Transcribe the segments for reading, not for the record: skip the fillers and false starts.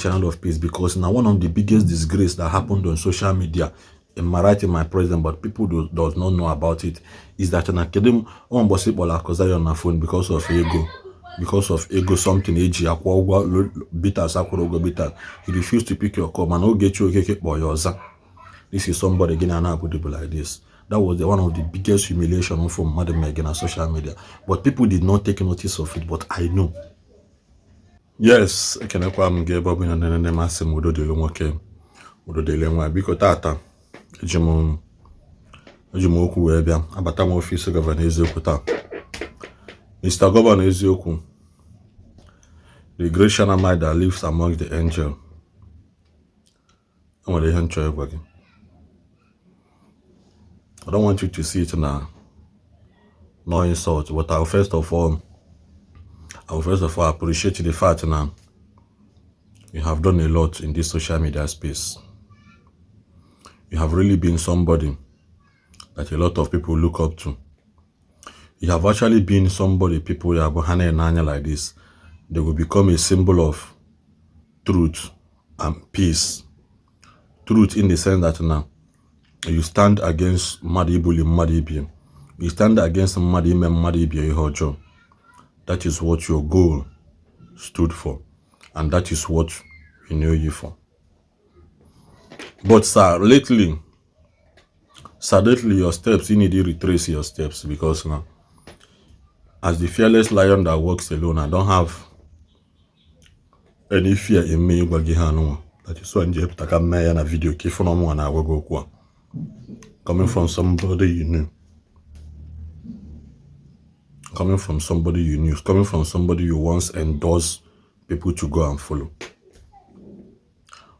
channel of peace, because na one of the biggest disgrace that happened on social media in my right, in my presence, but people does not know about it, is that na kedu m ọ mbọsị kpọrọ Akụ Zion na phone because of ego something eji akwụ ụgwọ bitters, akwụrụ ụgwọ bitters. He refused to pick your call, mana Ogechi Okeke kpọọ ya ọza. This is somebody gị na na-abụdịbụ like this. That was one of the biggest humiliation from mmadụ mere gị na social media, but people did not take notice of it, but I know. Yes, ekenekwa m gị ebe ọ bụla na-enene. Masị m udo dịrị nwoke, udo dịrị nwaanyị. Biko, tata eji m okwu wee bịa. Abata m office Governor Eziokwu taa, Mr. Governor Eziokwu, the great Shunammite that lives among the angel. Enwere ihe m chọrọ ịgwa gị. I don't want you to see it na no insult, but I will first of all appreciate the fact na you have done a lot in this social media space. You have really been somebody that a lot of people look up to. You have actually been somebody people ya bụ ha na-ene anya like this, they will become a symbol of truth and peace. Truth in the sense that now you stand against mmadụ ibuli mmadụ ibie, you stand against mmadụ ime mmadụ ibie ihe ọjọọ. That is what your goal stood for, and that is what we know you for. But sir, lately, sir, lately your steps, you need to retrace your steps, because now, as the fearless lion that walks alone, I don't have any fear in me ịgwa gị ha anụnwa. That is why m ji epụta ka m mee ya na video ka ịfụ na ọmụnwa na-agwa gị okwu a, coming from somebody you knew, coming from somebody you knew, coming from somebody you once endorsed people to go and follow.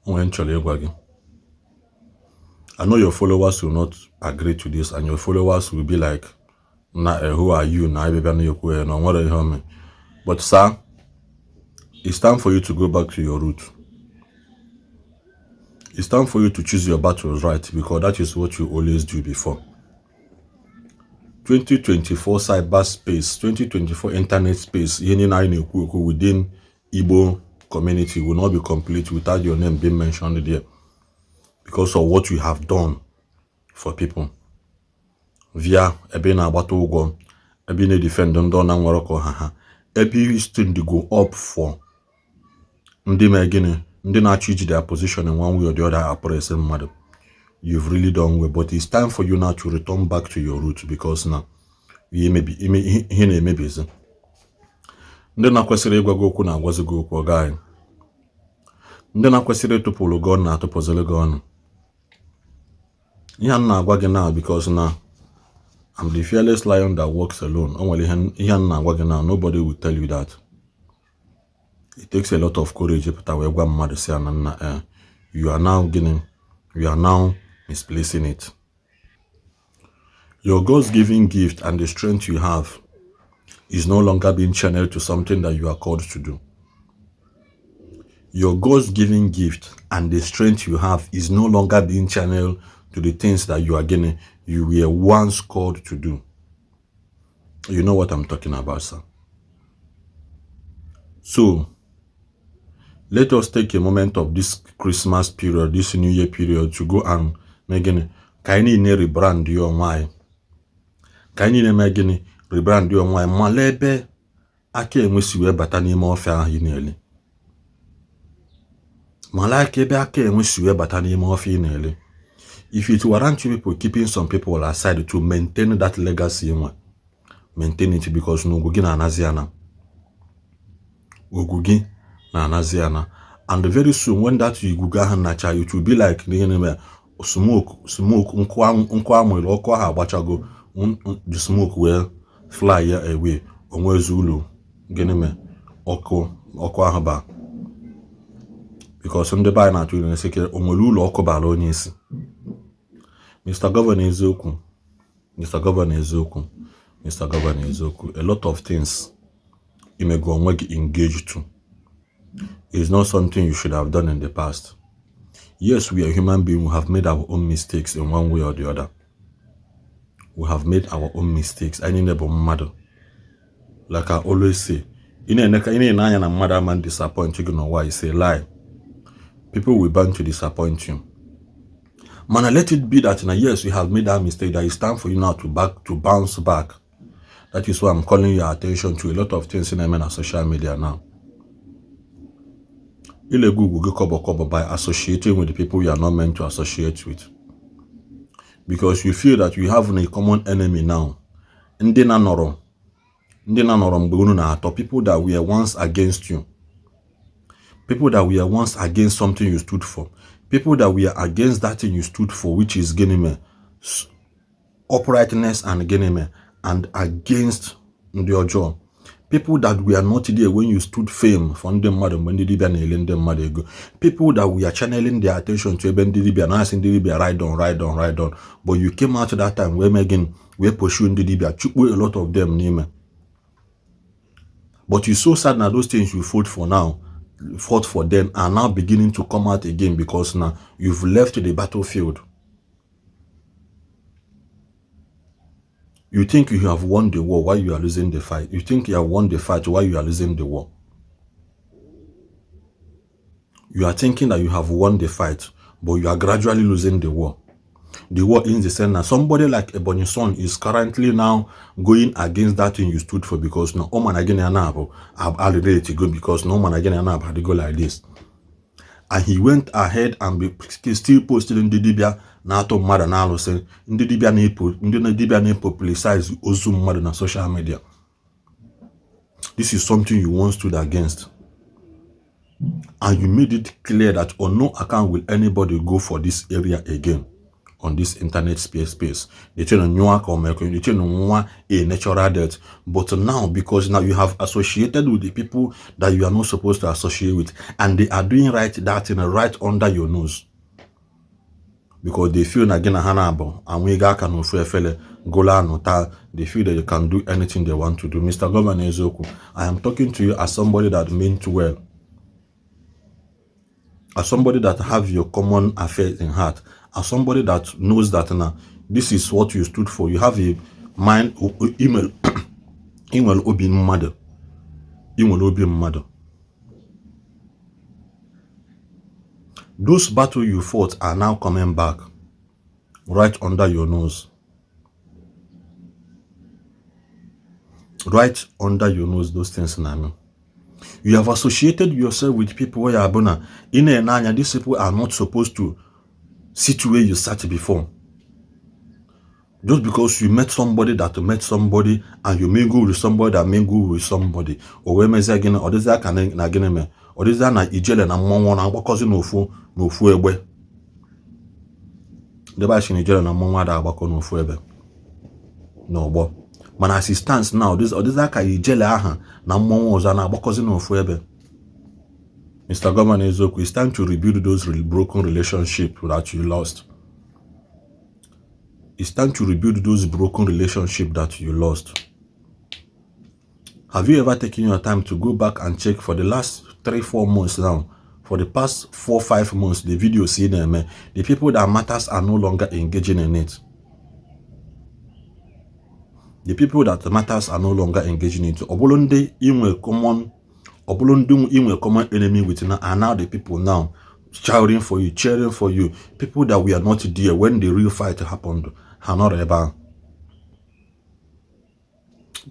Onwe m chọrọ ịgwa gị, I know your followers will not agree to this, and your followers will be like, na who are you na ịbịa na-ekwu ya na o nwere ihe ome. But sir, it's time for you to go back to your root. It's time for you to choose your battles right, because that is what you always do before. 2024 cyberspace, 2024 internet space, ihe niile anyị na-ekwu ekwu within Igbo community will not be complete without your name being mentioned there, because of what you have done for people via ebe ị na-agbata ụgwọ, ebe ị na-edefend ndị ọ na nwere ka ọha ha, ebe you stand go up for ndị mee gịnị, ndị na-achọ iji their position in one way or the other oppress mmadụ. You've really done well, but it's time for you now to return back to your root, because now ihe na-emebizi. Ndị na-kwesịrị ịgwa gị okwu na-agwazi gị okwu, ọ gaghị. Ndị na-kwesịrị ịtụpụrụ gị ọnụ na-atụpụziri gị ọnụ. Ihe a m na-agwa gị now, because na I'm the fearless lion that walks alone, o nwere ihe m na-agwa gị now, nobody will tell you that. It takes a lot of courage pụta wee gwa mmadụ si ya na nna, you are now gịnị, you are now misplacing it. Your God's given gift and the strength you have is no longer being channeled to something that you are called to do. Your God's given gift and the strength you have is no longer being channeled to the things that you are getting, you were once called to do. You know what I'm talking about, sir. So, let us take a moment of this Christmas period, this New Year period, to go and mee gịnị? Ka anyị niile rebrand ya onwe anyị. Ka anyị niile mee gịnị? Rebrand ya onwe anyị. Mala ebe aka enwe si wee bata n'ime ọfịa ahụ ị na-eli. Mala aka ebe aka enwe si wee bata n'ime ọfịa ị na-eli. If it warrant you people keeping some people aside to maintain that legacy nwe, maintain it, because na ugwu gị na-anazi ana. Ugwu gị na-anazi ana. And very soon, when that ugwu ahụ nacha, it will be like ihe na-eme smoke, nkụ amụrụ ọkụ ahụ agbachago, the smoke wee fly ya away. Onwezi ụlọ gịnị mee ọkụ ahụ ba, because ndị be anyị na-atụ ilu na-esi o nwere ụlọ ọkụ bara onye isi. Mr. Governor Eziokwu, Mr. Governor Eziokwu, Mr. Governor Eziokwu, a lot of things imego onwe gị engage to is not something you should have done in the past. Yes, we are human beings. We have made our own mistakes in one way or the other. We have made our own mistakes. Anyị niile bụ mmadụ. Like I always say, ị na-ene anya na mmadụ ama disappoint gị n'ụwa, is a lie. People will bound to disappoint you. Mana let it be that now, yes, you have made that mistake, that it's time for you now to bounce back. That is why I'm calling your attention to a lot of things in na social media now. Ilego ugwu gị kọbọ kọbọ by associating with the people you are not meant to associate with. Because you feel that you have a common enemy now. Ndị na nọrọ mgbe unu na-atọ, people that were once against you. People that were once against something you stood for. People that were against that thing you stood for, which is gịnị mee? Uprightness and gịnị mee? And against ndị ọjọọ. People that were not there when you stood firm for ndị mmadụ mgbe ndị dibịa na-ele ndị mmadụ ego. People that were channeling their attention to ebe ndị dibịa na-asị ndị dibịa ride on, ride on, ride on. But you came out that time wee mee gịnị? Wee pursue ndị dibịa, chukwu a lot of them n'ime. But it's so sad na those things you fought for now, fought for then, are now beginning to come out again because now you've left the battlefield. You think you have won the war while you are losing the fight. You think you have won the fight while you are losing the war. You are thinking that you have won the fight, but you are gradually losing the war. The war in the sense that somebody like Ebonyi Son is currently now going against that thing you stood for because no man again to go because no man again had to go like this. And he went ahead and be still posting ndị dibịa na-atụ mmadụ na-alụsị, ndị dibịa na-epo, ndị dibịa na-epublicize ozu mmadụ na social media. This is something you once stood against. And you made it clear that on no account will anybody go for this area again on this internet space. They tell a natural death. But now, because now you have associated with the people that you are not supposed to associate with, and they are doing right that thing right under your nose. Because they feel na gị na ha na-abụ anwụ aka n'ofu efele gola anụ taa, they feel that they can do anything they want to do. Mr. Governor Eziokwu, I am talking to you as somebody that meant well, as somebody that have your common affairs in heart, as somebody that knows that now this is what you stood for. You have a mind, email, email obi mmadụ, email obi mmadụ. Those battle you fought are now coming back right under your nose. Right under your nose, those things now. You have associated yourself with people where you are in anya, these people are not supposed to sit where you sat before. Just because you met somebody that met somebody and you mingle with somebody that mingle with somebody. O wee mezie gịnị? Ọ dịzịa ka na gịnị mee? Ọ dịzịa na ijele na mmọnwụ na-agbakọzi n'ofu n'ofu egbe. Debe asị na ijele na mmọnwụ ada agbakọ n'ofu ebe n'ọgbọ. Mana as it stands now, ọ dịzịa ka ijele aha na mmọnwụ ọzọ na-agbakọzi n'ofu ebe. Mr. Governor Eziokwu, it's time to rebuild those broken relationships that you lost. It's time to rebuild those broken relationships that you lost. Have you ever taken your time to go back and check for the last 3-4 months now, for the past 4-5 months, the video seen them, the people that matters are no longer engaging in it. The people that matters are no longer engaging in it. Ọ bụrụ ndị inwe common, ọ bụrụ ndị inwe common enemy with now are now the people now shouting for you, cheering for you. People that were not there when the real fight happened, ha nọrọ ebe ahụ.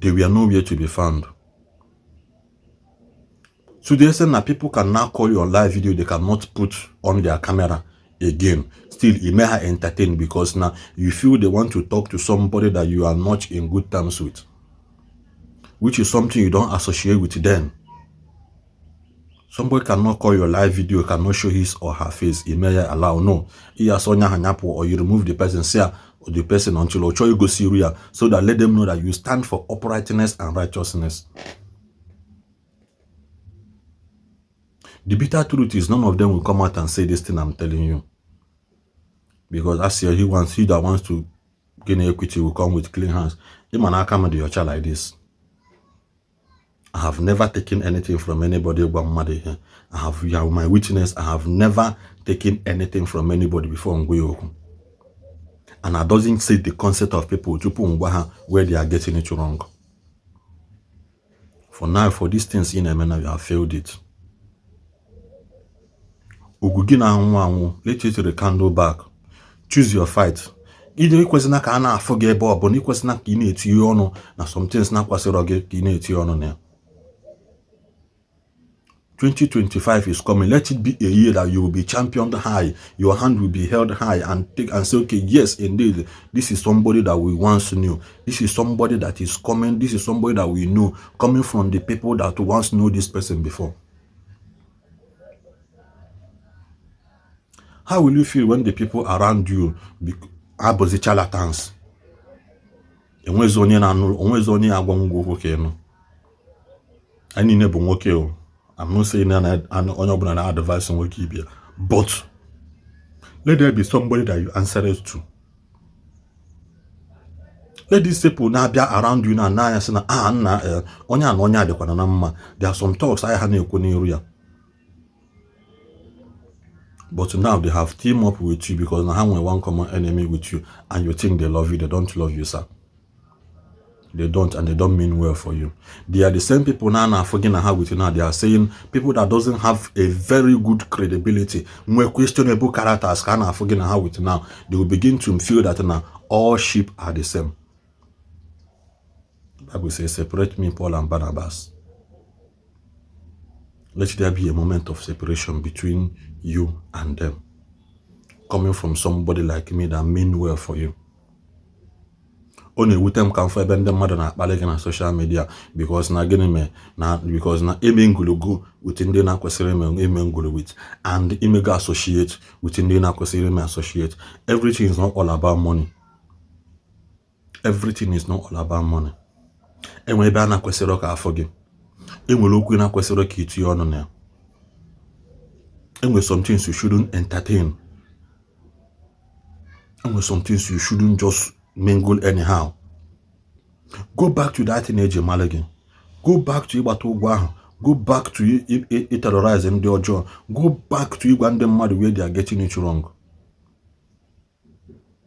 They were nowhere to be found. So they say that people can now call you on live video, they cannot put on their camera again. Still, it may have entertain because now you feel they want to talk to somebody that you are not in good terms with, which is something you don't associate with them. Somebody cannot call your live video, cannot show his or her face. It may allow no. He has or you remove the person, say or the person until or you go Syria, so that let them know that you stand for uprightness and righteousness. The bitter truth is none of them will come out and say this thing I'm telling you. Because as here, he that wants to gain equity will come with clean hands. Him and I come to your child like this. I have never taken anything from anybody. I have, you are my witness. I have never taken anything from anybody before. And I doesn't see the concept of people where they are getting it wrong. For now, for these things in Emena, you have failed it. Ugwu gị na-anwụ anwụ, let it rekindle back. Choose your fight. Ije ikwesịna ka a na-afụ gị ebe ọbụla, ikwesịna ka ị na-etinye ọnụ na somethings na-akwasịrọ gị ka ị na-etinye ọnụ na ya. 2025 is coming. Let it be a year that you will be championed high. Your hand will be held high and take and say, okay, yes, indeed, this is somebody that we once knew. This is somebody that is coming. This is somebody that we know, coming from the people that once knew this person before. How will you feel when the people around you abụzi charlatans? Enwezi onye na-anụ, onwezi onye agwa ngwa okwu ka ịnụ. Anyị niile bụ nwoke o. I'm not saying na onye ọbụla na advice nwoke ibia, but let there be somebody that you answer it to. Let these people na-abịa around you na anya sị na ah nna onye a na onye a dịkwana na mma. There are some talks anyị ha na-ekwu n'iru ya. But now they have teamed up with you because now have one common enemy with you, and you think they love you. They don't love you, sir. They don't, and they don't mean well for you. They are the same people now now forgetting how with you now. They are saying people that doesn't have a very good credibility, more questionable characters can are forgetting how with you now. They will begin to feel that now all sheep are the same. The Bible says, separate me, Paul and Barnabas. Let there be a moment of separation between you and them. Coming from somebody like me that mean well for you. Ọ na-ewute m ka mfụ ebe ndị mmadụ na-akpali gị na social media because na gịnị mee na because na ime ngologo with ndị na-akwesịrị ime ngolo with and imego associate with ndị na-akwesịrị ime associate. Everything is not all about money. Everything is not all about money. Enwere ebe a na-akwesịrị ka afọ gị. Enwere okwu na-akwesịrị ka itinye ọnụ na ya. Enwere some things you shouldn't entertain. Enwere some things you shouldn't just mingle anyhow. Go back to that thing eji mara gị. Go back to ịgbata ụgwọ ahụ. Go back to terrorize ndị ọjọọ. Go back to ịgwa ndị mmadụ where they are getting it wrong.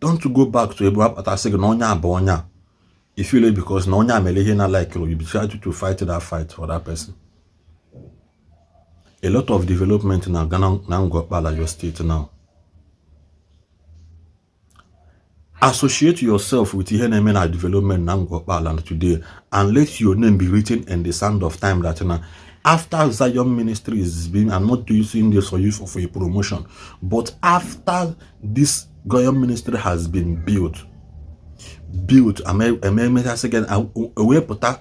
Don't go back to ebe akpatasị gị na onye a bụ onye a. You feel it because na onye a mere ihe na like you decide to fight that fight for that person. A lot of development na Ghana na Ngokpala, your state now. Associate yourself with ihe na-eme na development na Ngokpala today and let your name be written in the sand of time that now after Zion Ministry is being, I'm not using this for you for a promotion, but after this Zion Ministry has been built,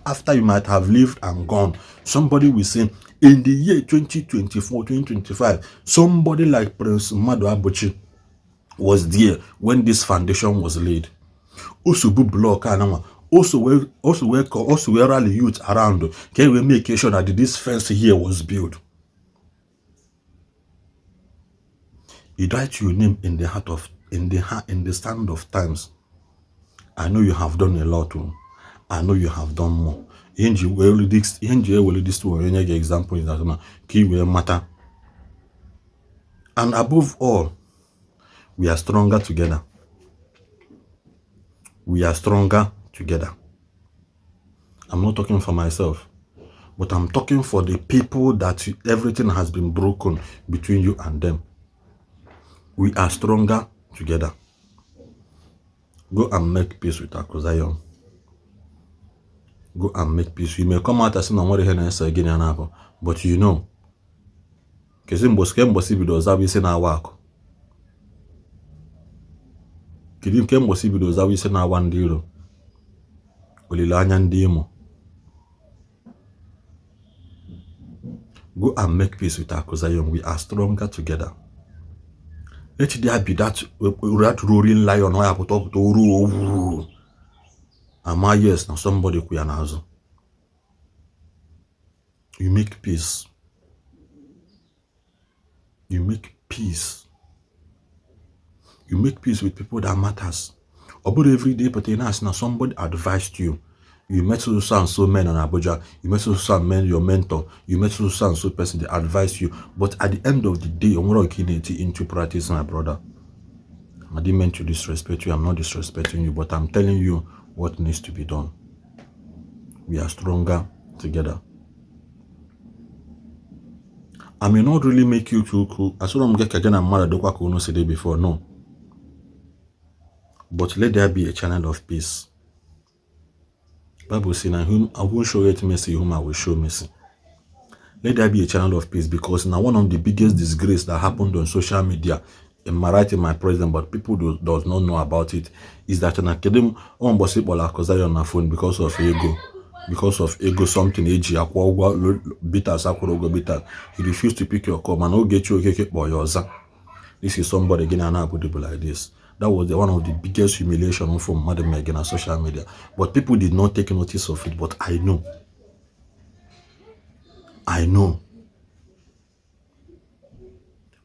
after you might have lived and gone, somebody will say in the year 2024, 2025, somebody like Prince Maduabuchi was there when this foundation was laid. Also, block and also where rally youth around can we make sure that this fence here was built. You write your name in the heart of in the stand of times. I know you have done a lot. I know you have done more. Example is that matter. And above all, we are stronger together. We are stronger together. I'm not talking for myself, but I'm talking for the people that everything has been broken between you and them. We are stronger together. Go and make peace with Aku Zion. Go and make peace. You may come out and say, no, what but you know, kezi mbosi bido zawa isi na-awa akụ. Kedu nke mbosi bido zawa isi na-awa ndị iro? Olileanya ndị Imo. Go and make peace with Aku Zion. We are stronger together. Let there be that roaring lion. Ama yes, na somebody kwụ ya n'azụ. You make peace. You make peace. You make peace with people that matters. Ọ bụrụ every day, but na somebody advised you. You met so and so men in Abuja. You met so and men, your mentor. You met so and so person, they advise you. But at the end of the day, I'm not into practice, my brother. I didn't mean to disrespect you. I'm not disrespecting you, but I'm telling you what needs to be done. We are stronger together. I may not really make you too cool. Asọrọ m gị ka gị na mmadụ dịkwa ka unu si dị before, no, but let there be a channel of peace. Bible say na whom I will show it mercy, whom I will show mercy. Let there be a channel of peace, because now one of the biggest disgrace that happened on social media in my right, in my present, but people does not know about it, is that na kedu m ọ mbọsị kpọrọ Akụ Zion na phone because of ego something eji akwụ ụgwọ bitters, akwụrụ ụgwọ bitters. He refused to pick your call, mana Ogechi Okeke kpọọ ya ọza. This is somebody gị na na-abụdịbụ like this. That was one of the biggest humiliation from mmadụ mere gị na social media, but people did not take notice of it. But I know, I know.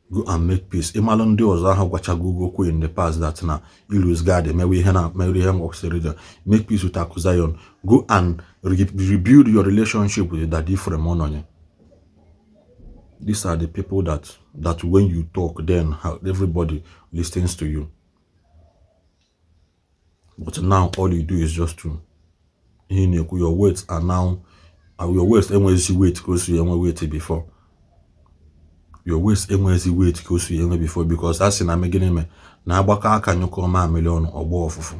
Go and make peace. Ịmalụ ndị ọzọ ahụ gwachago okwu in the past that na I lose guard, emewe ihe na mere ihe ngwasịrị dị. Make peace with Akụ Zion. Go and rebuild your relationship with Daddy Ephraim Ononye. These are the people that when you talk, then everybody listens to you. But now all you do is just to ihe na-ekwu. Your words are now, your words enweghịzi weight ka o si enwe weight before. Your words enweghịzi weight ka o si enwe before, because a sị na gịnị mee na agbakọ aka nyụkọ mamịrị ọnụ, ọgbọ ọfụfụ.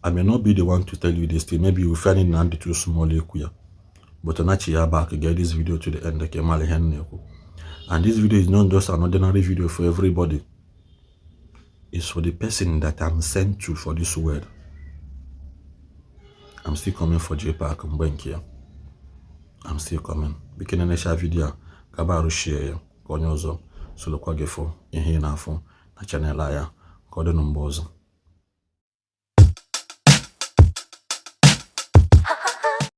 I may not be the one to tell you this thing. Maybe you find it na ndị too small ekwu ya, but nachi ya back, get this video to the end ka ị mara ihe m na-ekwu. And this video is not just an ordinary video for everybody. It's for the person that I'm sent to for this word. I'm still coming for JPAC mgbe nke ya. I'm still coming. Biko, na-enecha video a ka ba arụ, share ya ka onye ọzọ sorokwa gị fụ ihe ị na-afụ na channel ya. Ka ọ dị na mgbe ọzọ.